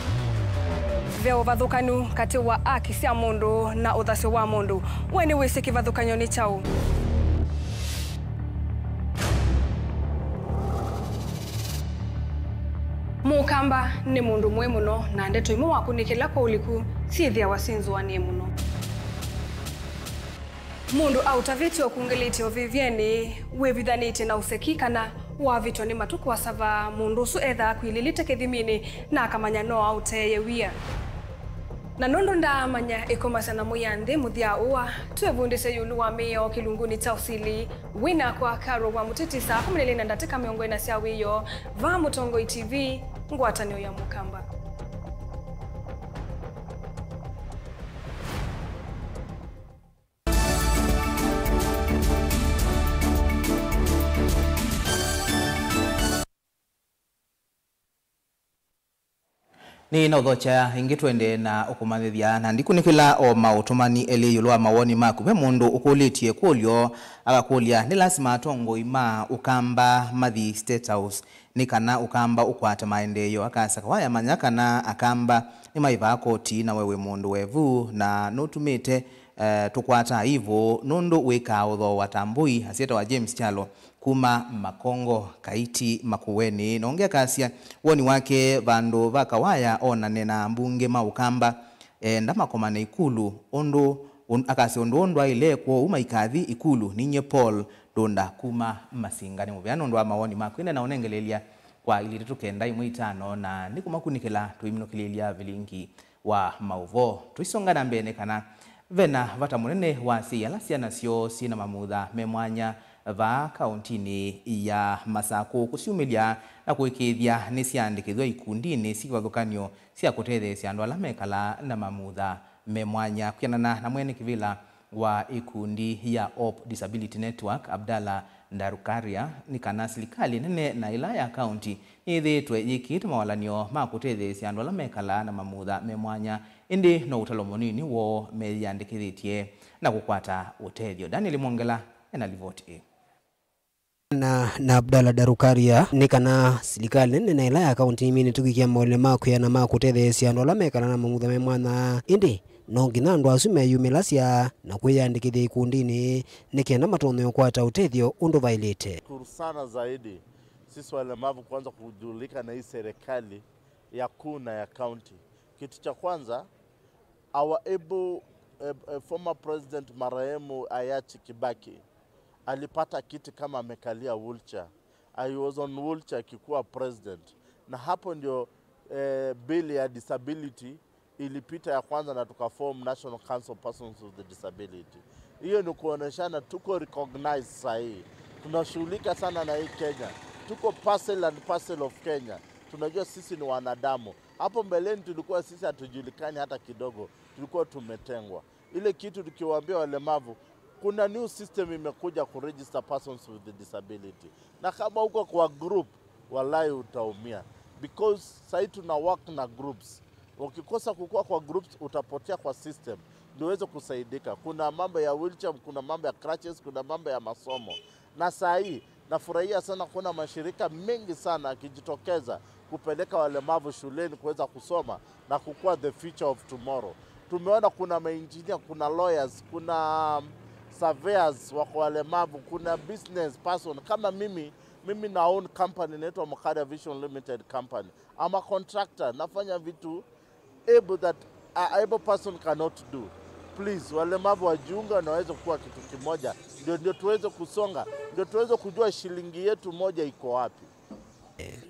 Ve ũvathũkanu katĩ wa aki sya mũndũ na ũthasyo wa mũndũ. We nĩwĩsĩ kĩvathũkany'o nĩ kyaũ? Mũkamba nĩ mũndũ mũĩ mũno, na ndeto imwe wakũnĩkĩla kwa ũliku syĩthĩawa syĩnzũanĩe mũno. Mũndũ aũtavĩtye ũkungĩlĩtye ũvĩvyenĩ, wĩvithanĩtye na ũseki, kana wavĩtwa nĩ matukũ asava, mũndũ ũsu ethaa akwilĩlĩte kĩthiminĩ na akamanya no aũteeye wia. Na nũndũ ndaamanya ĩkomasya na mũi ya nthĩ mũthya ũa, twĩvundĩsye ĩũlũ wa mĩao kĩlungunĩ kya ũsili. Wĩ nakwa Carol wa Mũtĩtĩ saa kũmi na ilĩ na ndatĩka mĩongo ĩna sya wĩoo, vaa Mũtongoi T V, ngwatanĩo ya Mũkamba. Nĩ na ũthokya ĩngĩ twende na ũkũmanyĩthya, na ndikunĩkĩla o maũtũmani elĩ ĩũlũ wa mawoni maku. Ve mũndũ ũkũlĩtye kũlyo, akakũlya, nĩ lasima atongoi ma Ũkamba mathi State House nĩ kana Ũkamba ũkwate maendeeo? Akasya, kawaya manya kana Akamba nĩmaĩvaa koti, na we wĩ mũndũ wevu na nũtumĩte, eh, tũkwata aivu nũndũ wĩkaa ũthooa ta mbũi. Asyĩtawa James Kyalo kuma Makongo, Kaiti, Makueni. Na ũngĩ akasya woni wake vandũ va kawaya onane na ambunge ma Ũkamba, enda makomane ikulu ũndũ Un-, akasya ũndũ ũũ ndwaĩle, kwoou maikathi ikulu. Ninyie Paul Ndũnda kuma Masinga. Nĩ mũvea nũndũ wa mawoni maku, ĩndĩ na ũnengeleelya kwa ilĩ itatũ kenda ĩmwe itano, na nĩkũmakunĩkĩla tũiminũkĩlĩĩlya vilingi wa maũvoo. Tũisonga na mbee, nĩ kana vena vata mũnene wa asyai ala syana syoo syĩ na mamutha me mwanya vaa kaũntinĩ ya Masakũ kũsyumĩlya na kũĩkĩĩthya nĩsyaandĩkĩthw'a ikundinĩ syĩ kĩvathũkany'o sya kũtetheesya andũ ala mekalaa na mamutha me mwanya. Kwĩanana na mwene kĩvĩla wa ĩkundi ya Hope Disability Network, Abdallah Ndarukaria, nĩ kana silikalĩ nene na ĩla ya kaũnti nĩyĩthĩĩtwe yĩkĩĩte mawalany'o ma kũtetheesya andũ ala mekalaa na mamutha me mwanya, ĩndĩ no ũtalo mũnini woo meyĩandĩkĩthĩtye na kũkwata ũtethyo. Daniel Mwongela ena livoti ĩĩ. Na, na Abdallah Darukaria, nĩ kana silikalĩ nene na ĩla ya kaũnti nĩminĩte kũĩkĩĩa maũlĩ ma kwĩana ma kũtetheesya andũ ala mekalaa na mamutha me mwanya, ĩndĩ no nginya andũ asu meyumĩlasya na kwĩyandĩkĩthya ikundinĩ nĩ kenda matonye ũkwata ũtethyo ũndũ vaĩlĩte. Shukuru sana zaidi sisi walemavu kwanza kujulika na hii serikali ya kuu na ya county. Kitu cha kwanza, our able, eh, eh, former president marehemu hayati Kibaki alipata kiti kama amekalia wheelchair. He was on wheelchair akikuwa president. Na hapo ndio, eh, bill ya disability ilipita ya kwanza na tukaform National Council of Persons with Disability. Hiyo ni kuoneshana tuko recognized sahii. Tunashughulika sana na hii Kenya. Tuko parcel and parcel of Kenya. Tunajua sisi ni wanadamu. Hapo mbeleni tulikuwa sisi hatujulikani hata kidogo. Tulikuwa tumetengwa. Ile kitu tukiwaambia walemavu, kuna new system imekuja ku register persons with disability. Na kama uko kwa group, walai utaumia. Because sahii tuna work na groups. Ukikosa kukua kwa groups, utapotea kwa system. Ndio uweze kusaidika. Kuna mambo ya wheelchair, kuna mambo ya crutches, kuna mambo ya masomo. Na saa hii, nafurahia sana kuona mashirika mengi sana yakijitokeza kupeleka walemavu shuleni kuweza kusoma na kukua the future of tomorrow. Tumeona kuna maengineer, kuna lawyers, kuna, um, surveyors wako walemavu, kuna business person. Kama mimi, mimi na own company inaitwa Mukada Vision Limited Company. I'm a contractor, nafanya vitu able that a able person cannot do. Please, walemavu wajiunge na waweze kuwa kitu kimoja. Ndio, ndio tuweze kusonga, ndio tuweze kujua shilingi yetu moja iko wapi.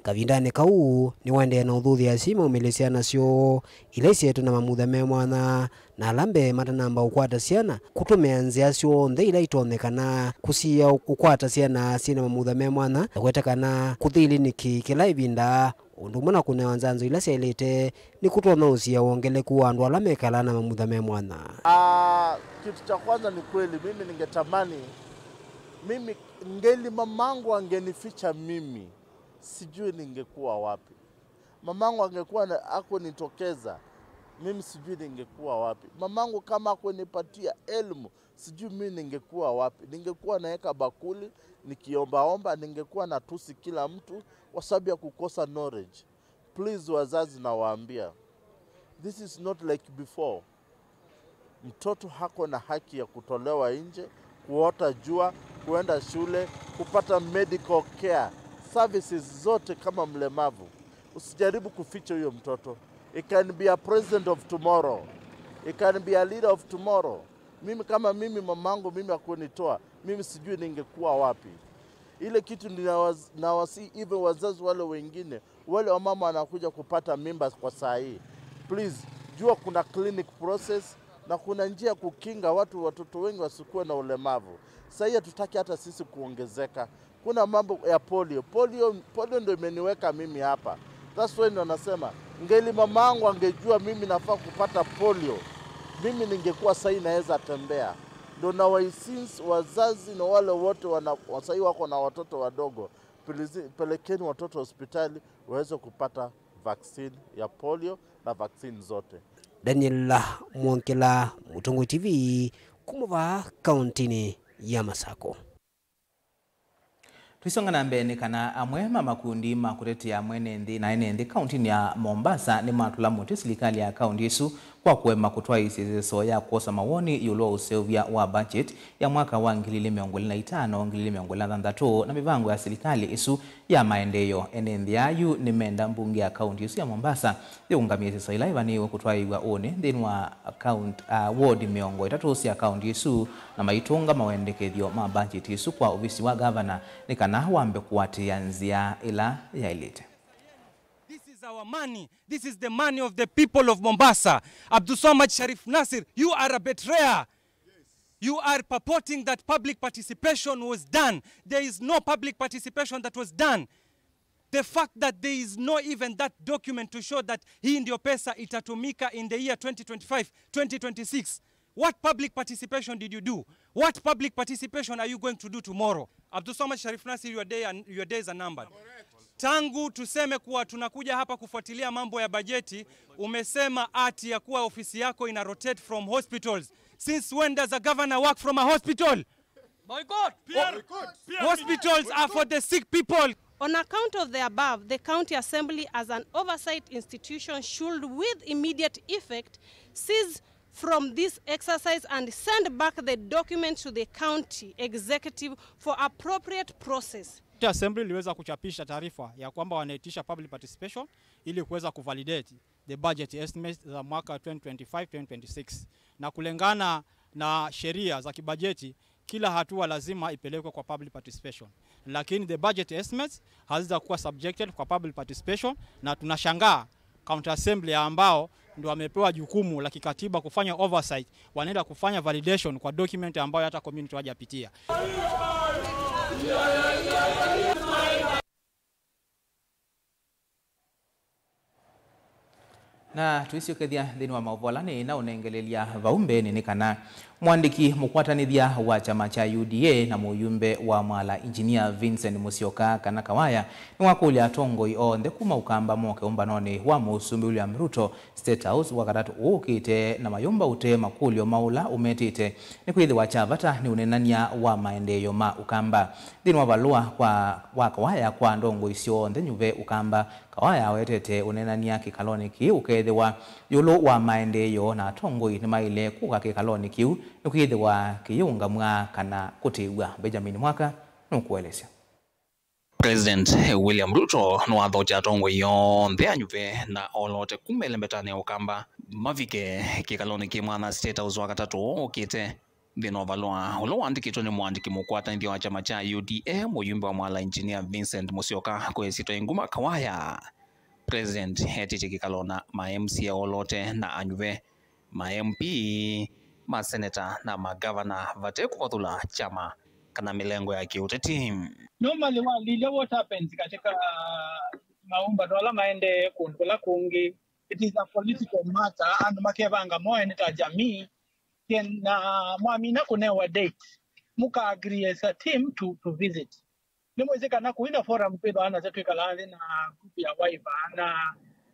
Kavindanĩ kau, nĩwaendee na ũthuthya asyai maumĩlye syana syoo ila isyaĩtwe na mamutha me mwanya, na ala mbee matanamba ũkwata syana, kũtũmĩa nzĩa syonthe ila itonyekana kũsiĩĩa ũkwata syana syĩ na mamutha me mwanya, na kũweta kana kũthi iliniki kĩla ĩvinda, ũndũ ũmwe na kũnewa nzanzo ila syaĩlĩte, nĩkũtonya ũsiĩĩa wongeleku wa andũ ala mekalaa na mamutha me mwanya. Ah, kitu cha kwanza ni kweli, mimi ningetamani, mimi ngeli mamangu angenificha mimi, sijui ningekuwa wapi. Mamangu angekuwa na, akunitokeza, mimi sijui ningekuwa wapi. Mamangu kama akunipatia elimu, sijui mimi ningekuwa wapi. Ningekuwa naeka bakuli, nikiombaomba, ningekuwa natusi kila mtu kwa sababu ya kukosa knowledge. Please, wazazi, nawaambia, this is not like before. Mtoto hako na haki ya kutolewa nje, kuota jua, kuenda shule, kupata medical care, services zote kama mlemavu. Usijaribu kuficha huyo mtoto. He can be a president of tomorrow. He can be a leader of tomorrow. Mimi kama mimi, mamangu mimi akunitoa, mimi sijui ningekuwa wapi. Ile kitu ninawaz-, nawasihi even wazazi wale wengine, wale wamama wanakuja kupata mimba kwa saa hii, please, jua kuna clinic process na kuna njia ya kukinga watu, watoto wengi wasikuwe na ulemavu. Saa hii hatutaki hata sisi kuongezeka. Kuna mambo ya polio. Polio, polio ndio imeniweka mimi hapa. That's why ndo nasema, ngeli mamangu angejua mimi nafaa kupata polio, mimi ningekuwa saa hii naweza tembea. Ndo na wa-, since wazazi na wale wote wana-, wa-, saa hii wako na watoto wadogo, pelizi-, pelekeni watoto hospitali waweze kupata vaccine ya polio na vaccine zote. Daniel Mwongela, Mũtongoi T V, kuma vaa kauntinĩ ya Masakũ. Tũisonga na mbee nĩ kana amwe ma makundi ma kũtetea mwene nthĩ na ene nthĩ kauntinĩ ya Mombasa nĩmatũla mũtĩ silikalĩ ya kaunti ĩsu kwa kũema kũtwaĩĩsya ĩseso ya kwosa mawoni ĩũlũ wa ũseũvya wa budget ya mwaka wa ngili ili mĩongo ĩlĩ na itano, ngili ili mĩongo ĩlĩ na thanthatũ na mĩvango ya silikalĩ ĩsu ya maendeeo. Ene nthĩ aa yu nĩmenda mbunge ya kaunti ĩsu ya Mombasa yĩũngamye ĩseso ĩla ĩvanĩĩwe kũtwaĩĩw'a ũnĩ nthĩnĩ wa kaunti, uh, ward mĩongo ĩtatũ sya kaunti ĩsu, na maitũnga mawendekethyo ma budget ĩsu kwa ovisi wa gavana nĩ kana wambe kũatĩĩa nzĩa ĩla yaĩlĩte. This is our money. This is the money of the people of Mombasa. Abdulswamad Sharif Nasir, you are a betrayer. You are purporting that public participation was done. There is no public participation that was done. The fact that there is no even that document to show that hii ndio pesa itatumika in the year twenty twenty-five, twenty twenty-six. What public participation did you do? What public participation are you going to do tomorrow? Abdulswamad Sharif Nasir, your day are, your days are numbered. Tangu tuseme kuwa tunakuja hapa kufuatilia mambo ya bajeti, umesema ati ya kuwa ofisi yako ina rotate from hospitals. Since when does a governor work from a hospital? Boycott! Hospitals are for the sick people. On account of the above, the County Assembly, as an oversight institution, should with immediate effect cease from this exercise and send back the documents to the county executive for appropriate process. County Assembly iliweza kuchapisha taarifa ya kwamba wanaitisha public participation ili kuweza kuvalidate the budget estimates za mwaka twenty twenty-five, twenty twenty-six. Na kulingana na sheria za kibajeti, kila hatua lazima ipelekwe kwa public participation. Lakini the budget estimates hazitakuwa subjected kwa public participation, na tunashangaa County Assembly ambao ndio wamepewa jukumu la kikatiba kufanya oversight, wanaenda kufanya validation kwa document ambayo hata community hawajapitia. Na tũisyokethya nthĩnĩ wa maũvoo ala nĩ na ũnengelelya vau mbeenĩ nĩ kana mũandĩki mũkwatanĩthya wa kyama kya U D A na mũyumbe wa Mwala Engineer Vincent Musyoka kana Kawaya nĩwakũlya atongoi onthe kuma Ũkamba moke ũmbanonĩ wa Mũsumbĩ William Ruto State House Wakatatũ ũũkĩte na mayũmba ũtee makũlyo ma ũla ũmetĩte nĩkwĩthĩwa kya vata nĩ ũneenany'a wa maendeeo ma Ũkamba. Nthĩnĩ wa valũa kwa, wa Kawaya kwa ndongoi syonthe nyuve Ũkamba, Kawaya awetete ũneenany'a kĩkalonĩ kĩĩ ũkeethĩwa ĩũlũ wa maendeeo, na atongoi nĩmaĩle kũka kĩkalonĩ kĩu nĩkwĩthĩwa kĩyĩũngamw'a kana kũtĩĩw'a. Benjamin Mwaka nũkũelesya. President William Ruto nĩwathokya atongoi onthe anyuve na olote kuma ĩlembetanĩ ya Ũkamba mavike kĩkalonĩ kĩ mwana State House Wakatatũ ũkĩte. Nthĩnĩ wa valũa ũla waandĩkĩtwe nĩ mũandĩki mũkwatanĩthya wa kyama kya U D A, mũyumbe wa Mwala Engineer Vincent Musyoka kwĩ ĩsyĩtwa Inguma Kawaya, President etĩtye kĩkalo na ma M C A olote na anyuve, ma M P, maseneta na magavana vate kũvathũla kyama kana mĩlengo ya kĩũteti. Normally walilya what happens katika maũmbano ala maendee kũndũ kũla kũngĩ, it is a political matter, andũ makevanga moe nĩ ta jamii, then na mwamina kũnewa date, mũka agree as a team to, to visit. Nĩmwĩsĩ kana kũina forum twĩthwa nasyo twĩkalaa nthĩ na group ya Wiper na,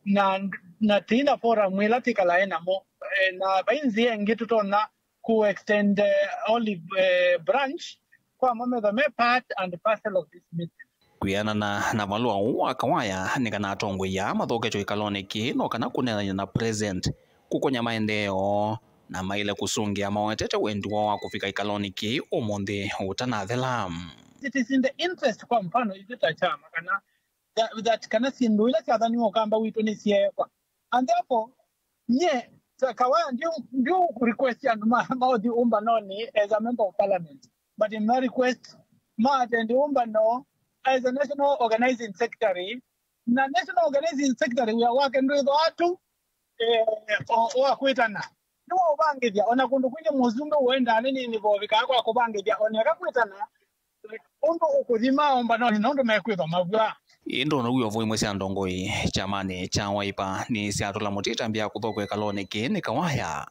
na, na tĩina forum ĩla twĩkalae namo. Eh, na vai nzĩa ĩngĩ tũtonya ku extend, eh, olive, eh, branch kwa mo methwa me part and parcel of this meeting. Kwĩanana na valũa ũũ wa Kawaya, nĩ kana atongoi aa mathoketwe kĩkalonĩ kĩĩ no kana kũneenany'a na President kũkonya maendeeo, na maĩle kũsũngĩa mawetete wendi woo wa kũvika kĩkalonĩ kĩĩ ũmũnthĩ ũtanathela. It is in the interest, kwa mfano, ithyĩ ta kyama kana that, that kana syĩndũ ila syathaniwe Ũkamba witũ nĩsyeekwa. And therefore, nye ta Kawaya ndiũ, ndiũ request andũ ma, maũthi ũmbanonĩ as a member of parliament, but in my request, ma attend ũmbano as a national organizing secretary. Na national organizing secretary wĩa wake ndwĩthwa tu, eh, o, o akwĩtana. Nĩwaũvangĩthya, ona kũndũ kwingĩ mũsumbĩ ũendaa nĩ nini vovikaa kwa kũvangĩthya, oneka kwĩtana, like, ũndũ ũkũthima ombanonĩ na ũndũ mekwĩthwa mavw'a. Ĩndĩ ona wĩ ovo imwe sya ndongoi kyamanĩ kya Wiper nĩsyatũla mũtĩ ĩtambya ya kũthokwa ĩkalonĩ kĩĩ nĩ Kawaya.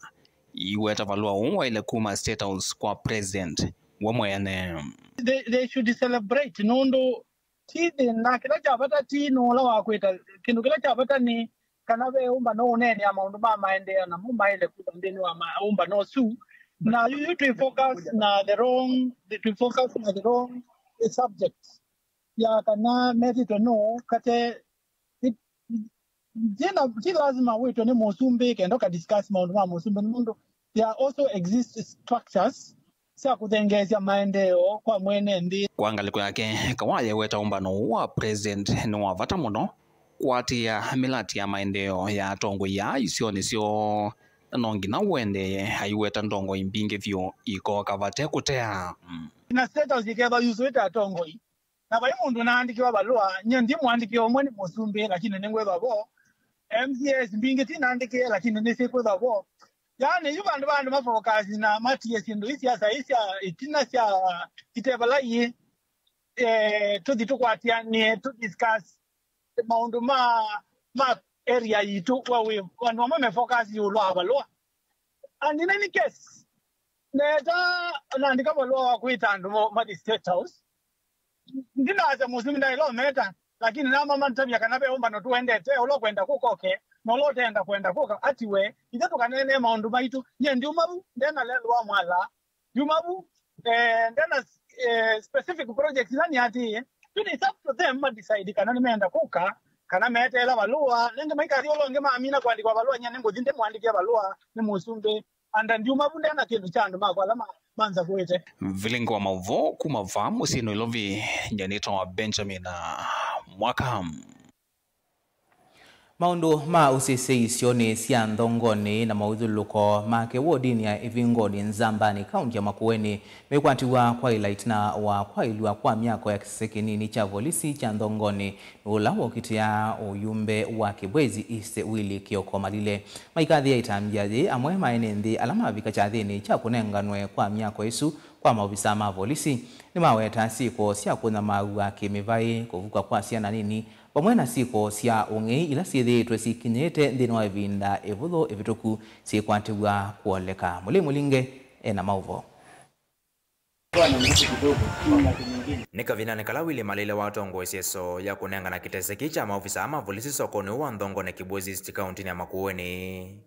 Iweta valũa ũũ waĩle kuma State House kwa President we mwene. They, they should celebrate nũndũ ti thĩna. Kĩla kya vata ti nũũ ũla wakwĩta. Kĩndũ kĩla kya vata nĩ kana ve ũmbano ũneenea maũndũ ma maendeeo, namo maĩle kwĩthwa nthĩnĩ wa ma-, ũmbano ũsu. Na yu, yu twĩ focus na the wrong, twĩ focus na the wrong subjects. ya kana metĩtwe nũũ kate ti, ti, ti lazima wĩtwe nĩ mũsumbĩ kenda ũka discuss maũndũ ma mũsumbĩ, nĩ mũndũ there are also exist structures sya kũthengeesya maendeeo kwa mwene nthĩ. Kwa ngalĩko yake, Kawaya eweta ũmbano ũũ wa president nĩ wa vata mũno kũatĩĩa mĩlatĩ ya maendeeo ya atongoi aa isionĩ syoo, na no nginya ũendee aiweta ndongoi mbingĩ vyũ ikooka vate kũtea. Na State House ĩkethwa yusũĩte atongoi, na vai mũndũ naandĩkĩwa valũa, nyie ndi mũandĩkĩe ũmwe nĩ mũsumbĩ, lakini nĩngwĩthwa vo. M C As mbingĩ ti naandĩkĩe, lakini nĩsyĩkwĩthwa vo. Yaani, yu vandũ va andũ mafokasi na matie syĩndũ ii sya saĩ sya ĩtina sya ite vala iĩ, eh, tũthi tũkwatĩanĩe, tũ discuss maũndũ ma, ma area yitũ, wa wĩ, andũ amwe me focus ĩũlũ wa valũa. And in any case, neta naandĩka valũa wa kwĩta andũ mo, mathi State House. Ndinasya mũsumbĩ ndaĩla ũmeta, lakini nama matavya kana ve ũmbano tũendete, ũla ũkwenda kũka oke, na ũla ũteenda kwenda kũka atiwe, ithe tũkaneenee maũndũ maitũ. Nyie ndiuma vu, ndena lelũ wa mwala, ndiuma vu, eh, ndena, eh, specific projects ila nĩatĩĩe. Yu it's up to them ma decide kana nĩmeenda kũka, kana meteela valũa, nenge maikathi ũla ũngĩ mamina kũandĩkwa valũa, nyie nĩngũthi ndĩmũandĩkĩe valũa nĩ mũsumbĩ. Anda ndiuma vu ndena kĩndũ kya andũ makwa ala ma-, manzavũĩte. Vilingi wa maũvoo kuma vaa mũsyĩ Nairobi, nyie nĩtawa Benjamin Mwaka. Maũndũ ma ũsisya isionĩ sya Nthongonĩ na maũthyũlũlũko make wodinĩ ya Ĩvingoni Nzambani, kaunti ya Makueni, mekwatiwa kwaĩla ĩtina wa kwaĩlw'a kwa myako ya kĩsese kĩnini kya volisi kya Nthongonĩ nĩ ũla wokitĩa ũyumbe wa Kibwezi East Willy Kioko Malile. Maikathĩa ĩtambya yĩĩ, amwe ma ene nthĩ ala mavika kyathĩnĩ kya kũnenganwe kwa myako ĩsu kwa maovisaa ma volisi nĩmaweta syĩko sya kũnyamaw'a kĩmĩvaĩ, kũvuka kwa syana nini, vamwe na syĩko sya ũng'ei ila syĩthĩĩtwe sikinyĩĩte nthĩnĩ wa ĩvinda ĩvũthũ ĩvĩtũku syĩkwatĩw'a kũoleka. Mũlei Mũlinge ena maũvoo. Nĩ kavindanĩ kala Willy Malile watongoesye ĩsoo ya kũnengana kĩtese kĩĩ kya maovisaa ma volisi sokonĩ ũũ wa Nthongonĩ Kibwezi East kauntinĩ ya Makueni.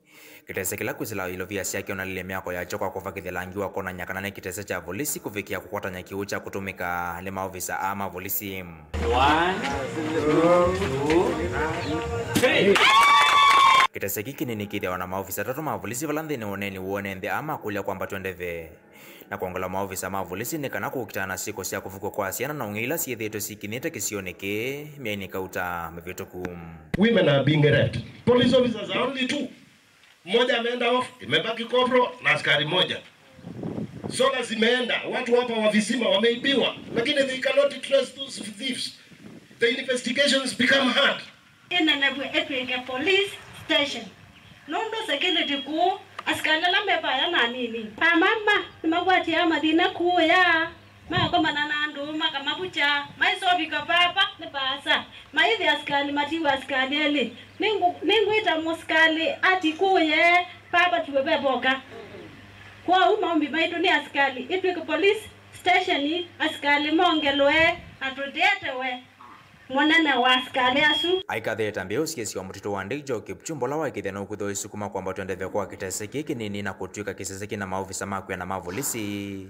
Kĩtese kĩla kwĩsĩla ilovia syakyo na lile myako yakyo kwa kũvakĩthya langi wa kwonany'a kana nĩ kĩtese kya volisi kũvikĩa kũkwatany'a kĩw'ũ kya kũtũmĩka nĩ maovisa aa ma volisi. One, two, three. Kĩtese kĩĩ kĩnini kĩthĩawa na maovisa atatũ ma volisi vala nthĩnĩ wa ũneeni woo ene nthĩ aa makũlya kwambatw'a ndeve na kwongela maovisa ma volisi nĩ kana kũkitana na syĩko sya kũvukw'a kwa syana na ũng'ei ila syĩthĩĩtwe sikinyĩte kĩsionĩ kĩĩ myainĩ kauta mĩvĩtũku. Women are being raped. Police officers are only two. Mmoja ameenda off, imebaki corporal na askari moja. Sola zimeenda, watu hapa wa visima wameibiwa, lakini they cannot trace those thieves. The investigations become hard. Ĩnenevw'e ĩtw'ĩke police station, nũndũ security kũũ, asikalĩ ala me vaya na anini. Amama nĩmakwatĩaa mathĩna kũũya, makomana na andũ makamavukya, maisovika vava nĩ vaasa, maithi asikalĩ matiwa asikalĩ elĩ. Nĩngũ-, nĩngwĩta mũsikalĩ ati kũũye vava tiwe vevoka. Kwoou maũmbi maitũ nĩ asikalĩ ĩtw'ĩke police station, asikalĩ mongelwe na tũtetewe. Mũnene wa asikalĩ asu. Aikathĩĩta mbĩũ syĩsĩ wa mũtitũ wa Ndeijo Kipchumba ũla waĩkĩthya nũkwĩthwa ũisukuma kwambatw'a ndeve kwa kĩtese kĩĩ kĩnini na kũtw'ĩka kĩsese kĩna maovisa ma kwĩana ma volisi.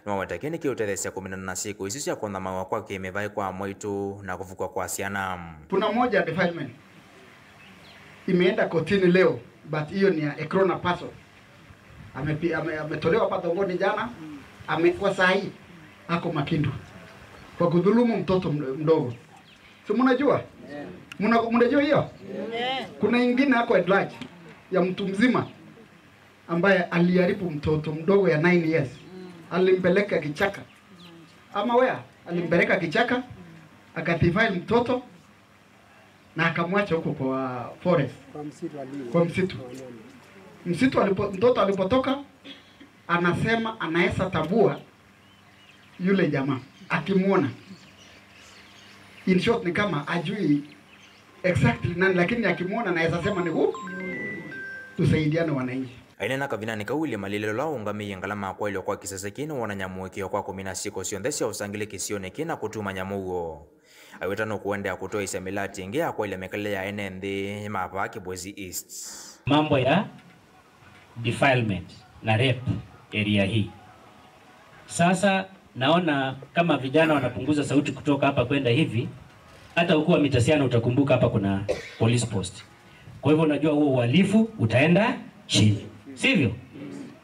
Nĩwaweta kĩĩ nĩkĩũtetheesya kũminana na syĩko isu sya kũnyamaw'a kwa kĩmĩvaĩ kwa amwaitũ na kũvukw'a kwa syana. Kuna moja defilement imeenda kotini leo, but hiyo ni ya a grown up person. Amepi-, ame-, ametolewa hapa Thongoni jana, amekuwa saa hii ako Makindu kwa kudhulumu mtoto mdo-, mdogo. Si mnajua? Mna-, mnajua hiyo? Kuna ingine ako at large ya mtu mzima ambaye aliharibu mtoto mdogo ya nine years. Alimpeleka kichaka. Ama where? Alimpeleka kichaka, akadefile mtoto, na akamwacha huko kwa forest, kwa msitu aliye, kwa msitu. Msitu alipo-, mtoto alipotoka, anasema anaweza tambua yule jamaa akimwona. In short, ni kama ajui exactly nani, lakini akimwona anaweza sema ni huu. Tusaidiane wananchi. Aineena kavindanĩ kau Willy Malile ũla waũngamĩie ngalama ya kwaĩlw'a kwa kĩsese kĩĩ nĩwonany'a mũĩkĩĩo kwa kũmina syĩko syonthe sya ũsangĩli kĩsionĩ kĩĩ na kũtuma nyamũ w'o. Aiweta nũkũendeea kũtwaĩĩsya mĩlatĩ ĩngĩ ya kwaĩlya mĩkalĩle ya ene nthĩ ma vaa Kibwezi East. Mambo ya defilement na rape area hii. Sasa Naona kama vijana wanapunguza sauti kutoka hapa kwenda hivi, hata ukiwa Mitasiano utakumbuka hapa kuna police post. Kwa hivyo unajua huo uhalifu utaenda chini, sivyo?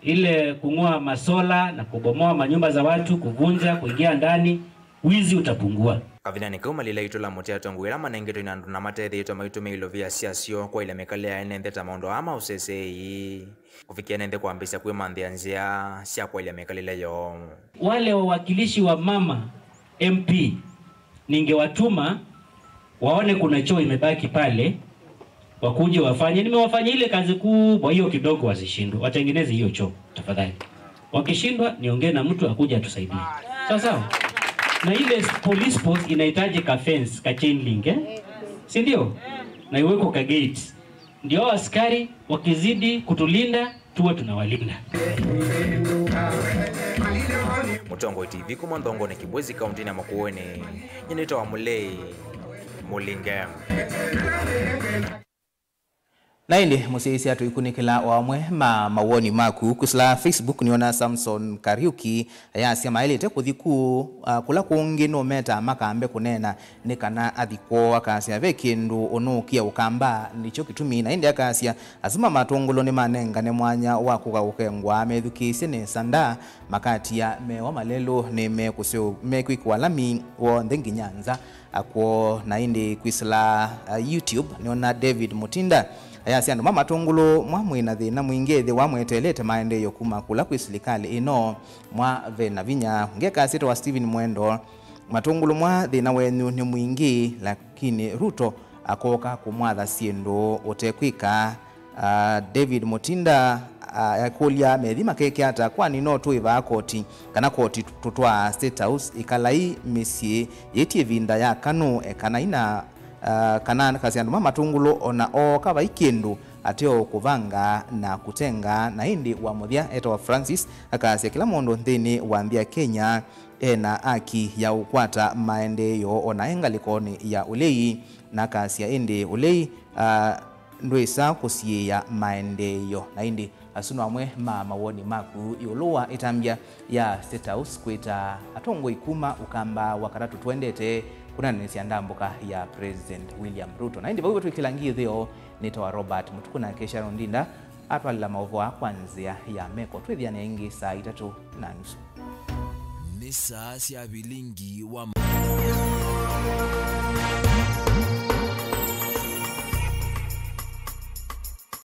Ile kung'oa masola na kubomoa manyumba za watu, kuvunja, kuingia ndani, wizi utapungua. Kavindanĩ kau malila itũla mũtĩ atongoi ala manengetwe inandũ na matethĩĩtwe maitũmĩa ilovia syasyo kwaĩlya mĩkalĩle ya ene nthĩ ta maũndũ aa ma ũseseei. Kũvikĩa ene nthĩ kwambĩĩsya kwĩmanthĩa nzĩa sya kwaĩlya mĩkalĩle yoo. Wale wawakilishi wa mama M P, ningewatuma waone kuna choo imebaki pale, wakuje wafanye. Nimewafanya ile kazi kubwa, hiyo kidogo wasishindwe, watengeneze hiyo choo tafadhali. Wakishindwa, niongee na mtu akuje atusaidie. Sawa sawa? Na ile police post inahitaji ka fence, ka chain link, eh? Si ndio? Na iweko ka gate. Ndio askari wakizidi kutulinda, tuwe tunawalinda. Mũtongoi T V kuma Nthongoni Kibwezi kaũntĩnĩ ya Makueni, nyie nĩtawa Mũlei Mũlinge. Na ĩndĩ mũsyaĩĩsya tũikunĩkĩla o amwe ma mawoni maku kwĩsĩla Facebook. Nĩona Samson Kariuki ayasya maĩlĩte kũthi kũu, ah, kũla kũngĩ nũmetaa makambe kũneena nĩ kana athi kwoo. Akasya ve kĩndũ ũnũũkia ũkamba, nĩkyo kĩtumi. Na ĩndĩ akasya asu ma Matũngũlũ nĩmanengane mwanya wa kũka ũkengwa methukĩĩsye nesa nda, makatia mewa malelũ nĩmekũseũ-, mekwĩkĩwa lami w'onthe nginya nza akwoo. Na ĩndĩ kwĩsĩla, uh, YouTube, nĩona David Mutinda ayasya andũ ma Matũngũlũ mwa mwĩ na thĩna mwingĩ ethĩwa mweteelete maendeeo kuma kũla kwĩ silikalĩ ĩno mwa ve na vinya. Ũngĩ akasya etawa Stephen Mwendo, Matũngũlũ mwa thĩna wenyu nĩ mwingĩ, lakini Ruto akoka kũmwatha syĩndũ ũtekwĩka. Ah, David Mutinda, ah, akũlya methi makeke ata, kwani no twĩvaa koti, kana koti tũtwaa State House? Ĩkalai mĩsyĩ yĩti ĩvinda ya kanũ, ekanai na, ah, kana akasya andũ ma Matũngũlũ ona ooka vai kĩndũ ateo kũvanga na kũtenga. Na ĩndĩ wa mũthya etawa Francis akasya kĩla mũndũ nthĩnĩ wa nthĩ ya Kenya ena aki ya ũkwata maendeeo ona e ngalĩkonĩ ya ũlei, na akasya ĩndĩ ũlei, ah, ndwĩsa kũsiĩĩa maendeeo. Na ĩndĩ asu no amwe ma mawoni maku ĩũlũ wa ĩtambya ya State House kwĩta atongoi kuma ũkamba wa katatũ tũendete kũnanĩsya ndambũka ya President William Ruto. Na ĩndĩ vau vatwĩkĩla ngi ĩtheo, nĩtawa Robert Mũtuku, nake Sharon Ndinda atwalĩla maũvoo aa kwa nzĩa ya meko. Twĩthĩane ĩngĩ saa itatũ na nusu. Nĩ saa sya vilingi wa